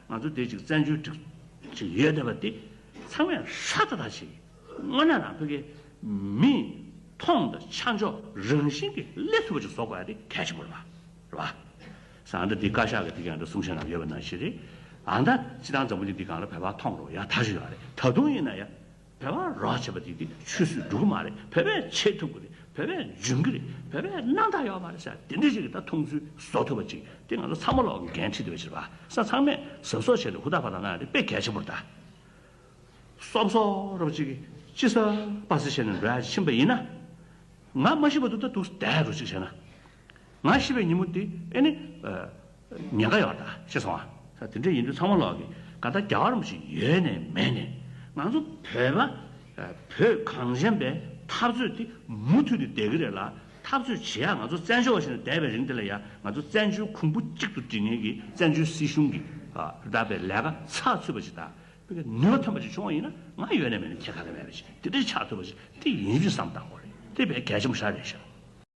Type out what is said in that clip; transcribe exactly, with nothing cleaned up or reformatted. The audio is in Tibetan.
ང་ཚོ་དེ་ཅིག་བཙན་བྱོལ་སྒྲིག་ཅིག་ཡོད་བསྡད་པ་དེ་ཚང་མས་ཧྲ་ཏག་ཏག་ཅིག་དངོས་གནས་རང་བོད་ཀྱི་མི་མཐོང་དང་ཆ་འཇོག་རང་བཞིན་གྱིས་སླེབས་ཐུབ་པ་ཅིག་བཟོ་དགོས་ཡ་དེ་གལ་ཆེན་པོ་རེད་པ། རེད་པ། ས་ཨ་འདྲ་འདི་བཀའ་ཤག་གི་དེ་ག་འདྲ་གསུང་བཤད་ནང་ཡོད་པ་ནང་བཞིན་རེད། ཨ་ད་སྤྱི་བཏང་འཛམ་བུ་གླིང་འདི་སྒང་ལ་བོད་པ་མཐོང་རོགས་ཡ་ད་ཞིག་ཡོད་རེད། ད་དུང་ཡིན་ན་ཡ། བོད་པ་རོགས་བྱེད་པ་དེ་དེ་ཆུད་ཟོས་འགྲོ་གི་མ་རེད། བོད་པས་བྱེད་ཐུབ་ཀྱི་རེད། བོད་པས་འཇོན་གྱི་རེད། བོད་པས་རྣམ་དག་ཡོད་མ་རེད་ཟེར་དེ་འདྲ་ཞིག་གི་ད་མཐོང་ཚུལ་བཟོ་ཐུབ་པ་ཅིག་དེ་ང་ཚོ་ཚང་མ་ལོག་འགན་འཁྲི་འདུག་པ་ཞིག་རེད་པ། ས་ཚང་མས་གཟབ་གཟབ་བྱས་ཏེ་ཧུར་ཐག་ཕར་ཐག་གནང་ཡ་དེ་དཔེ་གལ་ཆེན་པོ་རེད་ད། སོབ་སོབ་རོབ་ཅིག་གིས་ཅི་ཟེར་པ་ཟེར་བྱས་ནས་འགྲོ་ཡ་ཕྱིན་པ་ཡིན་ན། ང་མ་ཤི་བར་དུ་ད་འདུག་བསྡད་རོགས་ཅིག་བྱས་ན། ང་ཤི་བའི་ཉིན་མོ་དེ་ཨེ་ནི། ཉེན་ཁ་ཡོད་ད་ཤེས་སོང་ཨ། ས་དེ་འདྲ་ཡིན་དུས་ཚང་མ་ལོག་གིས་ག་ད་རྒྱལ་བ་རིན་པོ་ཆེ་ཡོད་ནས་མེད་ནས་ང་ཚོ་བོད་པ། བོད་གངས་ཅན་པའི་འཐབ་རྩོད་དེ་མུ་མཐུད་ནས་བསྡད་ཀྱི་རེད་ལ། འཐབ་རྩོད་བྱེད་ཡ་ང་ཚོ་བཙན་བྱོལ་བ་ཞིག་ནས་བསྡད་པའི་རིང་དེ་ལ་ཡ་ང་ཚོ་བཙན་བྱོལ་གོང་བུ་གཅིག་ཏུ་སྒྲིལ་མཁན་གྱི་བཙན་བྱོལ་སྲིད་གཞུང་གི་ད་པའི་ལས་ཀ་ཚགས་ཚུད་པ་ཞིག་དང་། བོད་ཀྱི་ནུས་པ་ཐོན་པ་ཞིག་བྱུང་བ་ཡིན་ན་ང་ཡོད་ནས་མེད་ནས་ཁྱད་ཁ་རེ་མེད་པ་ཞིག་དེ་འདྲའི་ཆགས་ཐུབ་པ་ཞིག་དེ་ཡིན་རྒྱུ་བསམ་བཏང་དགོས་རེད། དེ་བས་གལ་ཆེན་པོ་ཞིག་རེད་ཤག